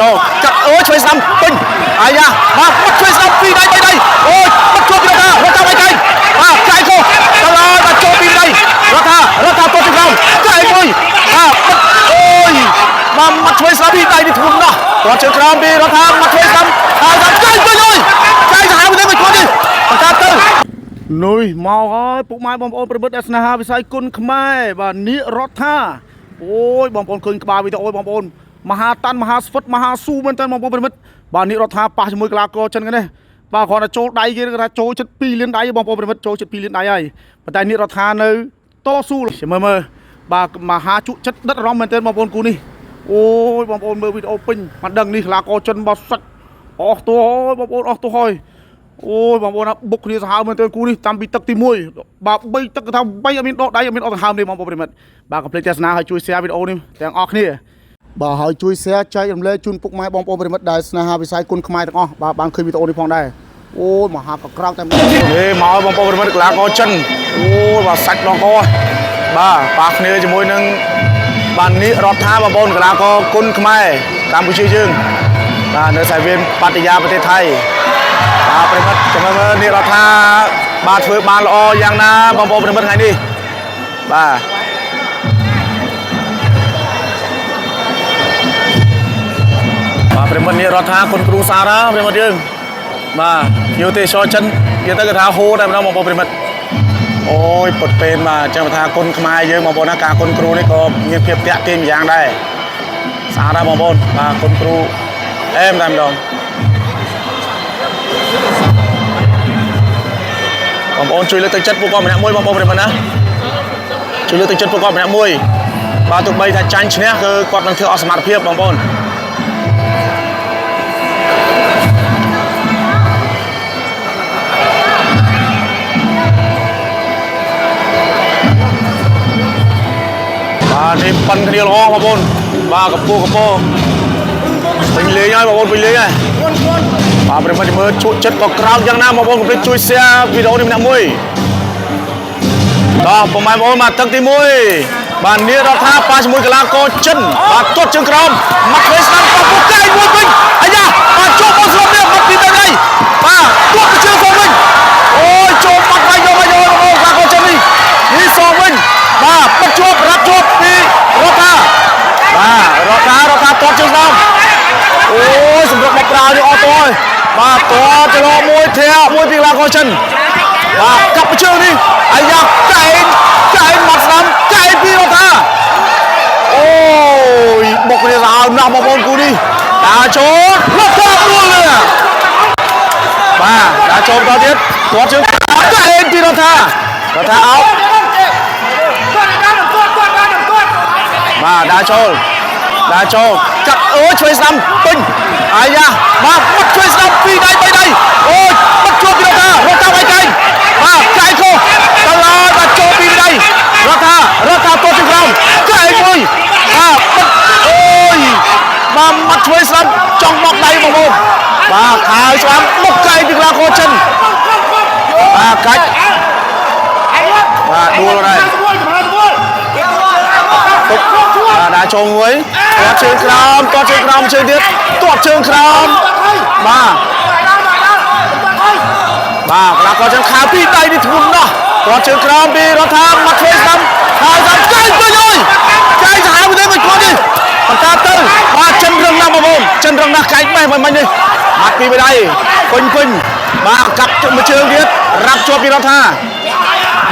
ចូលកាត់អូយឆ្វេងស្ដាំពេញអាយ៉ាបាទបាត់ឆ្វេងស្ដាំពីរដៃបីដៃអូយបាត់ជួបពីរដ្ឋារដ្ឋាបាយកែងបាទកែងខុសដល់ហើយបាទចូលពីរដៃរដ្ឋារដ្ឋាទាត់ជើងក្រោមកែងមួយបាទបាត់អូយបាទមាត់ឆ្វេងស្ដាំពីរដៃនេះធ្ងន់ណាស់ទាត់ជើងក្រោមពីរដ្ឋាមាត់ឆ្វេងស្ដាំហើយដល់កែងពេញអើយកែងសាហាវទេមិនធ្ងន់ទេបង្កើតទៅ នុយមកហើយពុកម៉ែបងប្អូនប្រិមិត្តដែលស្នេហាវិស័យគុណខ្មែរបាទនាគរដ្ឋាអូយបងប្អូនឃើញក្បាលវីដេអូបងប្អូនមហាតាន់មហាស្វិតមហាស៊ូមែនតើបងប្អូនប្រិមិត្តបាទនាគរដ្ឋាប៉ះជាមួយកីឡាករចិនគេនេះបាទគ្រាន់តែចូលដៃគេគេថាចូលចិត្ត2លានដៃបងប្អូនប្រិមិត្តចូលចិត្ត2លានដៃហើយប៉ុន្តែនាគរដ្ឋានៅតស៊ូមើលមើលបាទមហាជក់ចិត្តដិតអារម្មណ៍មែនតើបងប្អូនគូនេះអូយបងប្អូនមើលវីដេអូពេញមិនដឹងនេះកីឡាករចិនបោះសាច់អស់តួអូយបងប្អូនអស់តួហើយ អូយបងប្អូនណាបុកគ្នាសាហាវមែនទែនគូនេះតាំងពីទឹកទី1បាទ3ទឹកគេថា3អត់មានដកដៃអត់មានអត់ដង្ហើមទេបងប្អូនប្រិមិត្តបាទកុំភ្លេចទស្សនាហើយជួយ share វីដេអូនេះទាំងអស់គ្នាបាទហើយជួយ share ចែករំលែកជូនពុកម៉ែបងប្អូនប្រិមិត្តដែលស្នេហាវិស័យគុណខ្មែរទាំងអស់បាទបានឃើញវីដេអូនេះផងដែរអូយមហាកក្រោកតែម្ដងហេមកបងប្អូនប្រិមិត្តកីឡាករចិនអូយបាទសាច់ដងកបាទប៉ះគ្នាជាមួយនឹងបាទនេះរដ្ឋាបងប្អូនកីឡាករគុណខ្មែរកម្ពុជាយើងបាទនៅសាយវៀនបតយាប្រទេសថៃ បាទប្រិមិត្តចាំមើលនេះរដ្ឋាបាទធ្វើបានល្អយ៉ាងណាបងប្អូនប្រិមិត្តថ្ងៃនេះបាទបាទប្រិមិត្តនេះរដ្ឋាគុណគ្រូសារ៉ាប្រិមិត្តយើងបាទភ្ញៀវទេសចរចិននិយាយទៅគេថាហូរតែម្ដងបងប្អូនប្រិមិត្តអូយពុតពេនបាទចាំថាគុណខ្មែរយើងបងប្អូនណាការគុណគ្រូនេះក៏មានភាពតាក់ទាញម្យ៉ាងដែរសារ៉ាបងប្អូនបាទគុណគ្រូអែមតែម្ដង បងប្អូនជួយលើកទឹកចិត្តពួកគាត់ម្នាក់មួយបងប្អូនប្រិមត្តណាជួយលើកទឹកចិត្តពួកគាត់ម្នាក់មួយបាទទោះបីថាចាញ់ឈ្នះគឺគាត់នឹងធ្វើអស់សមត្ថភាពបងប្អូនបាទនេះប៉ិនគ្នាល្អបងប្អូនបាទកពស់កពស់ពេញលេងហើយបងប្អូនពេញលេងហើយបាទប្រិមត្តមើលជក់ចិត្តក៏ក្រោកយ៉ាងណាបងប្អូនកុំភ្លេចជួយ share វីដេអូនេះម្នាក់មួយ តោះពុកម៉ែបងប្អូនមកទឹកទី1បាទនាគរដ្ឋាប៉ះជាមួយកីឡាករចិនបាទទាត់ជើងក្រោមមកឆ្វេងស្ដាំប៉ះពុកកែងមួយវិញអាយ៉ាបាទចូលបោះស្លុបនេះមកពីបែបនេះបាទទាត់ទៅជើងសងវិញអូយចូលបាត់វាយយកមកយកបងប្អូនកីឡាករចិននេះនេះសងវិញបាទបិទជាប់រាប់ជាប់ពីរដ្ឋាបាទរដ្ឋារដ្ឋាទាត់ជើងស្ដាំអូយសម្រុកមកប្រាវនេះអត់ទៅហើយបាទទាត់ចលោមួយធាក់មួយពីកីឡាករចិន បាទកាប់ជើងនេះអាយ៉ាកែងកែងមកស្ដាំកែងពីរដ្ឋាអូយបុកគ្នាសាហាវណាស់បងប្អូនគូនេះដើរចូលលុបទៅដួលលើបាទដើរចូលបន្តទៀតទាត់ជើងកែងពីរដ្ឋារដ្ឋាអោបបាទដើរចូលដើរចូលកាត់អូយឆ្វេងស្ដាំពេញអាយ៉ាបាទបាត់ឆ្វេងស្ដាំពីរដៃបីដៃអូយបាត់ជួបពីរដ្ឋារដ្ឋាបាយកែងបាទកែងខុសដល់ហើយបាទចូលពីរដៃរដ្ឋារដ្ឋាទាត់ជើងក្រោមកែងមួយបាទបាត់អូយបាទមាត់ឆ្វេងស្ដាំចង់បកដៃបងប្អូនបាទខាវស្ដាំបុកកែងពីកីឡាករចិនបាទកាច់បាទដួលហើយ ទុកបាទដើរចូលមួយទាត់ជើងក្រោមទាត់ជើងក្រោមជើងទៀតទាត់ជើងក្រោមបាទបាទកីឡាករចឹងខាវពីរដៃនេះធ្ងន់ណាស់ទាត់ជើងក្រោមពីរដ្ឋាមកឆ្វេងស្ដាំហើយស្ដាំកែងពេញអើយកែងសាហាវទេមិនធ្ងន់ទេបន្តទៅបាទចិនរឹងណាស់បងប្អូនចិនរឹងណាស់កែងបេះមិនមិញនេះមាត់ពីរដៃពេញពេញបាទកាប់មួយជើងទៀតរាប់ជាប់ពីរដ្ឋា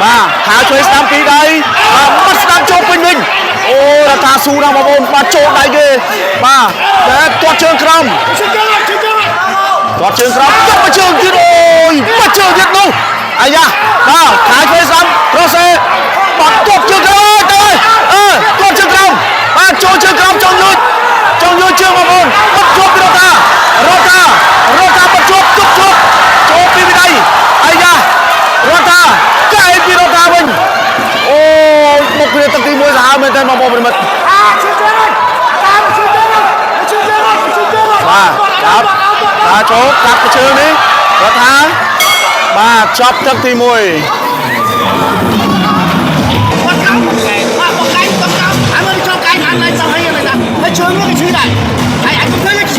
បាទខាវជួយស្ដាំពីរដៃបាទបាត់ស្ដាំចូលពេញវិញអូរដ្ឋាស៊ូណាស់បងប្អូនបាទចូលដៃគេបាទតែទាត់ជើងក្រោមទាត់ជើងក្រោមទាត់មកជើងទៀតអូយបាត់ជើងទៀតនោះអាយ៉ាបាទខាវជួយស្ដាំក្រសេបាទទាត់ជើងក្រោមទៅអើទាត់ជើងក្រោមបាទចូលជើងក្រោមចង់យូចចង់យូចជើងបងប្អូនបាត់ជាប់ពីរដ្ឋារដ្ឋារដ្ឋាបាត់ជាប់ជប់ជាប់ចូលពីវិដៃអាយ៉ារដ្ឋាកែពីរដ្ឋាវិញអូយបុកគ្នាទឹកទី1សាហាវមែនតើបងប្អូនប្រិមិត្ត បាទครับបាទចូលកាប់ជើងនេះរដ្ឋាបាទចប់ទឹកទី1 我刚，我刚，还没你交该，还没上黑了呢，还全部给取代，还还不可以取。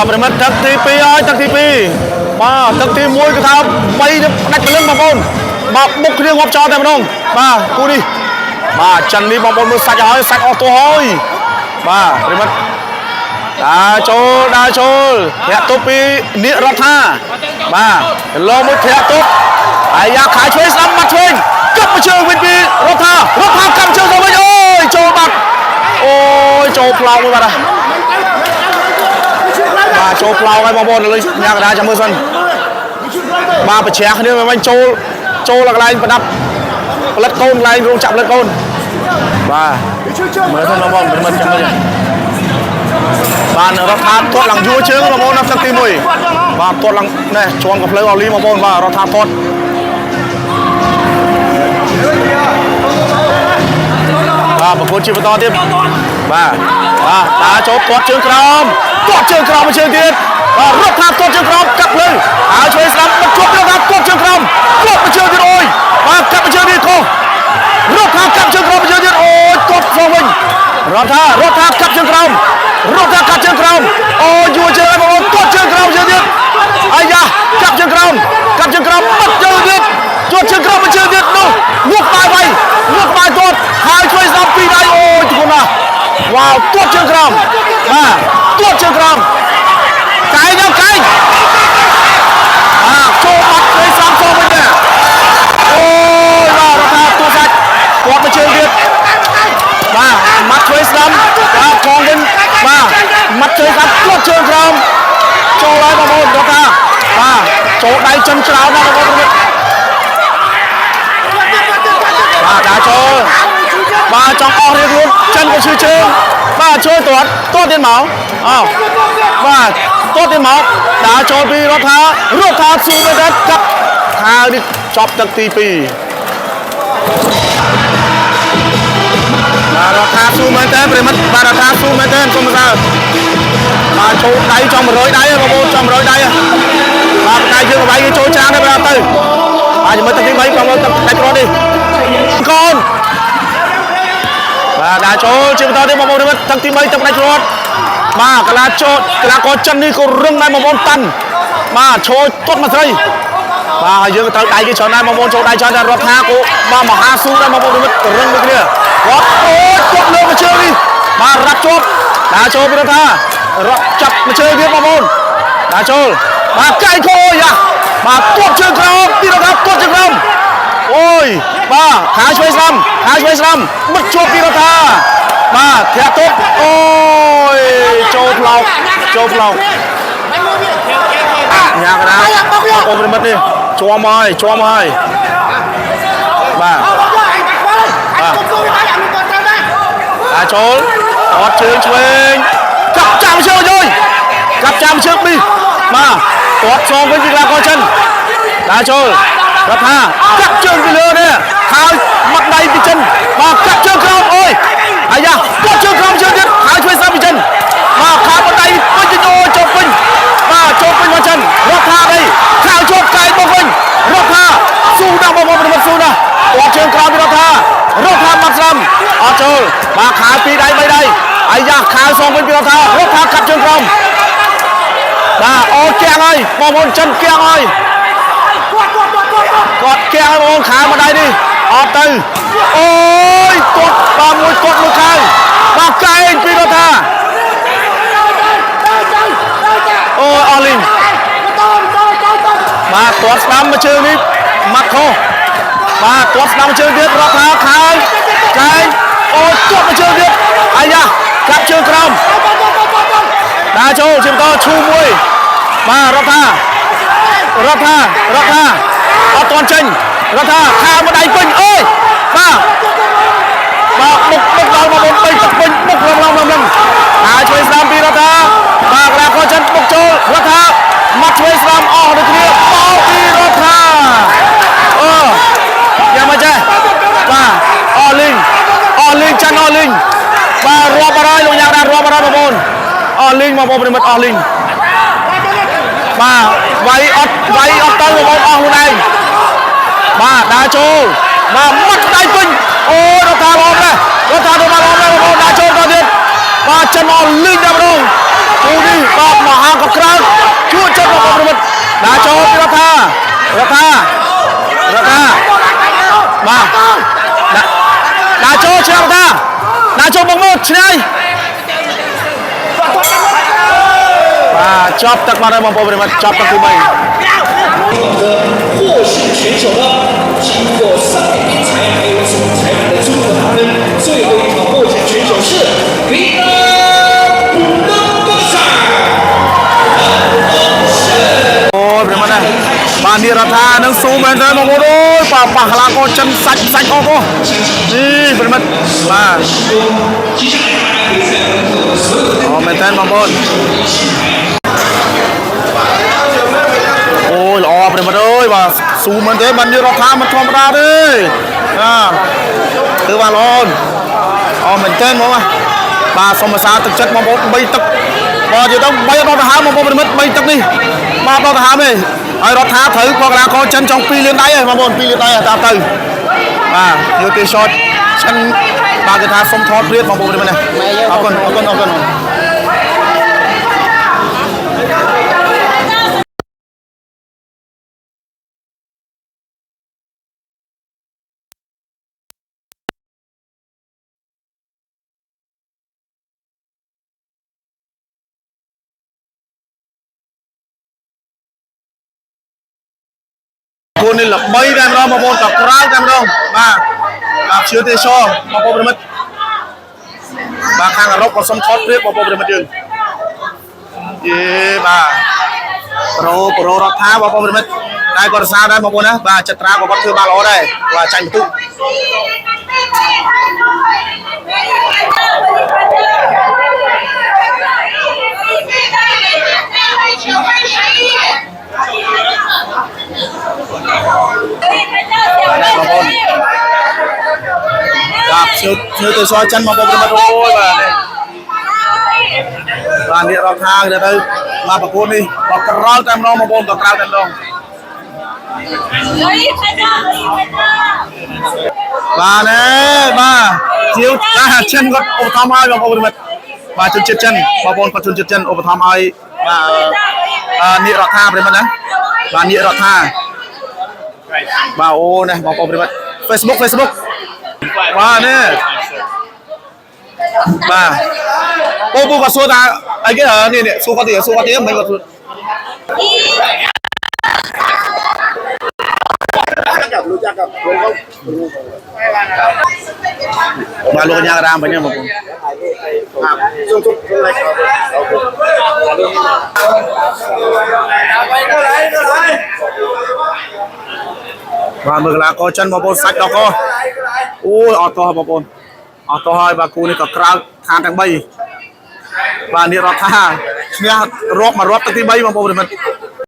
បាទប្រិមិត្តទឹកទី2ហើយទឹកទី2បាទទឹកទី1គឺថា3ផ្ដាច់ព្រលឹងបងប្អូនបាទបុកគ្នាងាប់ចោលតែម្ដងបាទគូនេះបាទចិននេះបងប្អូនមើលសាច់ហើយសាច់អស់ទោះហើយបាទប្រិមិត្តដើរចូលដើរចូលធាក់ទប់ពីនាគរដ្ឋាបាទលោមួយធាក់ទប់អាយ៉ាខាយឆ្វេងស្ដាំបាត់ឆ្វេងកាប់មកជើងវិញពីរដ្ឋារដ្ឋាកាប់ជើងទៅវិញអូយចូលបាត់អូយចូលផ្លោងមួយបាត់ហើយ បាទចូលផ្លោងហើយបងប្អូនឥឡូវញ៉ាំកណ្ដាលចាំមើលសិនបាទប្រជ្រះគ្នាវិញចូលចូលដល់កន្លែងប្រដាប់ផលិតកូនកន្លែងរោងចក្រផលិតកូនបាទមើលសិនបងប្អូនមិនចាំមើលបាទរដ្ឋាទាត់ឡើងយួរជើងបងប្អូននៅទឹកទី1បាទទាត់ឡើងនេះជាន់កំភ្លើងអូលីបងប្អូនបាទរដ្ឋាទាត់បាទប្រកួតជាបន្តទៀតបាទបាទតាចូលទាត់ជើងក្រោមទាត់ជើងក្រោមមួយជើងទៀតបាទរដ្ឋាទាត់ជើងក្រោមកាប់ភ្លើងហើយជួយស្ដាំបិទជាប់រដ្ឋាទាត់ជើងក្រោមទាត់មួយជើងទៀតអូយបាទកាប់មួយជើងទៀតខុសរដ្ឋាកាប់ជើងក្រោមមួយជើងទៀតអូយទាត់ផងវិញរដ្ឋារដ្ឋាកាប់ជើងក្រោមរដ្ឋាកាប់ជើងក្រោមអូយយួរជើងឲ្យបងប្អូនទាត់ជើងក្រោមជើងទៀតអាយ៉ាកាប់ជើងក្រោមកាប់ជើងក្រោមបិទជើងទៀតទាត់ជើងក្រោមមួយជើងទៀតនោះងក់ក្បាលໄວងក់ក្បាលទាត់ហើយជួយស្ដាំពីរដៃអូយធ្ងន់ណាស់វ៉ាវទាត់ជើងក្រោមបាទទាត់ជើងក្រោមកែងទៅកែងបាទចូលបាត់ជួយស្ដាំចូលវិញដែរអូយបាទរដ្ឋាទូសាច់ទាត់មួយជើងទៀតបាទម៉ាត់ជួយស្ដាំបាទកងវិញបាទម៉ាត់ជួយស្ដាំទាត់ជើងក្រោមចូលហើយបងប្អូនរដ្ឋាបាទចូលដៃចិនច្រើនណាស់បងប្អូនបាទដើរចូលបាទចង់អស់រៀងខ្លួនចិនក៏ឈឺជើងបាទជួយទាត់ទាត់ទៀតមកអោបាទទាត់ទៀតមកដើរចូលពីរដ្ឋារដ្ឋាស៊ូមែនតើកាប់ខាវនេះចប់ទឹកទី2បាទរដ្ឋាស៊ូមែនតើប្រិមិត្តបាទរដ្ឋាស៊ូមែនតើសូមសរសើរបាទចូលដៃចំ100ដៃបងប្អូនចំ100ដៃបាទតែយើងវាយគេចូលច្រើនដែរបាទទៅបាទជាមួយទឹកទី3បងប្អូនទឹកដាច់រត់នេះកូនបាទដើរចូលជាបន្តទៀតបងប្អូនទឹកទី3ទឹកដាច់រត់បាទកលាចូលកលាករចិននេះក៏រឹងដែរបងប្អូនតាន់បាទចូលទាត់មកស្រីបាទហើយយើងក៏ត្រូវដៃគេច្រើនដែរបងប្អូនចូលដៃច្រើនដែររដ្ឋាក៏បាទមហាស៊ូដែរបងប្អូនរឹងដូចគ្នាគាត់អូយទាត់លើមួយជើងនេះបាទរ៉ាត់ជាប់ដើរចូលពីរដ្ឋារត់ចាប់មួយជើងទៀតបងប្អូនដើរចូលបាទកែងខូយ៉ាបាទទាត់ជើងក្រោមពីរដ្ឋាទាត់ជើងក្រោមអូយបាទខាឆ្វេងស្ដាំខាឆ្វេងស្ដាំបិទជាប់ពីរដ្ឋាបាទធាក់ទប់អូយចូលផ្លោកចូលផ្លោកញ៉ាកណាបងប្អូនប្រិមិត្តនេះជាប់ហើយជាប់ហើយបាទ ដើរចូលអត់ជើងឆ្វេងកាប់ចាំជើងយយកាប់ចាំជើងនេះបាទគាត់សងវិញពីកីឡាករចិនដើរចូលរដ្ឋាកាប់ជើងពីលើនេះហើយមាត់ដៃពីចិនបាទកាប់ជើងក្រោមអូយអាយ៉ាគាត់ជើងក្រោមជើងទៀតហើយជួយស្ដាំពីចិនបាទខាងមាត់ដៃពេញទៅអូយចូលពេញបាទចូលពេញមកចិនរដ្ឋានេះខាវជាប់កាយមកវិញរដ្ឋាស៊ូណាស់បងប្អូនប្រិមត្តស៊ូណាស់គាត់ជើងក្រោមពីរដ្ឋារដ្ឋាបាត់ស្ដាំអត់ចូលបាទខាវពីរដៃបីដៃអាយ៉ាខាវសងវិញពីរដ្ឋារដ្ឋាកាប់ជើងក្រោមបាទអូគៀងហើយបងប្អូនចិនគៀងហើយគាត់គៀងហើយបងប្អូនខាវមកដៃនេះអត់ទៅអូយទាត់បាទមួយទាត់មួយខាវបាទកែងពីរដ្ឋាអូយអស់លីងបាទទាត់ស្ដាំមួយជើងនេះម៉ាត់ខុសបាទទាត់ស្ដាំមួយជើងទៀតរដ្ឋាខាវកែងអូយទាត់មួយជើងទៀតអាយ៉ាកាប់ជើងក្រោមដើរចូលជាបន្តឈូមួយបាទរដ្ឋារដ្ឋារដ្ឋាអត់ទាន់ចេញរដ្ឋាខាវមកដៃពេញអូយបាទបាទបុកបុកដល់មកពេញទឹកពេញបុកឡំឡំឡំឡំហើយជួយស្ដាំពីរដ្ឋាបាទកីឡាករចិនបុកចូលរដ្ឋាមកជួយស្ដាំអស់ដូចគ្នាបោពីរដ្ឋាអូយ៉ាងម៉េចចេះបាទអស់លីងអស់លីងចិនអស់លីងបាទរាប់អរហើយលោកញ៉ាំដែររាប់អរហើយបងប្អូនអស់លីងបងប្អូនប្រិមិត្តអស់លីងបាទវាយអត់វាយអត់ទៅបងប្អូនអស់ខ្លួនឯងបាទដើរចូលបាទមាត់ដៃពេញអូរដ្ឋាល្អណាស់រដ្ឋាទៅមកល្អណាស់បងប្អូនដើរចូលទៅទៀតបាទចិនអស់លីងតែម្ដងគូនេះបាទមហាកក្រិ ដាក់ចូលពីរដ្ឋារដ្ឋារដ្ឋាបាទដាក់ដាក់ចូលឆ្នះរដ្ឋាដាក់ចូលមកមកឆ្នះបាទចប់ទឹកបាត់ហើយបងប្អូនប្រិមត្តចប់ទឹកទី3 获胜选手呢，经过上边裁还有总裁判的综合打分，最后一场获奖选手是比尔布伦格萨。 អូយប្រិមត្តណាបាទនេះរដ្ឋានឹងស៊ូមែនទេបងប្អូនអើយបាទប៉ះកលាករចិនសាច់សាច់អស់អូនេះប្រិមត្តបាទអូមែនទេបងប្អូនអូយល្អប្រិមត្តអើយបាទស៊ូមែនទេបាទនេះរដ្ឋាមិនធម្មតាទេបាទគឺបាទល្អអូមែនទេហ្មងបាទសូមអាសាទឹកចិត្តបងប្អូន3ទឹកបាទនិយាយទៅ3ដល់ទៅហើមបងប្អូនប្រិមិត្ត3ទឹកនេះបាទដល់ទៅហើមទេហើយរដ្ឋាត្រូវកកលាករចិនចង់2លានដៃហើយបងប្អូន2លានដៃហើយតាមទៅបាទយកទេ short ចិនបាទគេថាសុំថតព្រាតបងប្អូនប្រិមិត្តណាអរគុណអរគុណអរគុណគូនេះល្បីតែម្ដងបងប្អូនក៏ក្រៅតែម្ដងបាទបាទជឿទេសរបងប្អូនប្រិមិត្តបាទខាងអឺរ៉ុបក៏សុំថតព្រាបបងប្អូនប្រិមិត្តយើងយេបាទប្រូប្រូរដ្ឋាបងប្អូនប្រិមិត្តតែគាត់រសារដែរបងប្អូនណាបាទចត្រាក៏គាត់ធ្វើបានល្អដែរបាទចាញ់បន្ទុកបាទជឿជឿទេសរចិនបងប្អូនប្រិមិត្តអូយបាទនេះបាទនេះរដ្ឋាគេទៅមកប្រកួតនេះក៏ក្រល់តែម្ដងបងប្អូនក៏ក្រៅតែម្ដងបាទណែបាទជាវបាទចិនគាត់ឧបត្ថម្ភឲ្យបងប្អូនប្រិមិត្តបាទជនជាតិចិនបងប្អូនគាត់ជនជាតិចិនឧបត្ថម្ភឲ្យបាទអឺនេះរដ្ឋាប្រិមិត្តណាបាទនេះរដ្ឋាបាទអូណែបងប្អូនប្រិមិត្ត Facebook Facebook បាទនេះបាទពូពូគាត់សួរថាអីគេនេះនេះសួរគាត់ទៀតសួរគាត់ទៀតមិនគាត់សួរ បាទលោកកញ្ញារាមវិញបងប្អូនបាទមើលកលាករចិនបងប្អូនសាច់ដល់កអូយអត់តោះបងប្អូនអត់តោះហើយបាទគូនេះក៏ក្រៅឋានទាំង3បាទនេះរដ្ឋាឈ្នះរាប់មករាប់ទឹកទី3បងប្អូនប្រិមិត្ត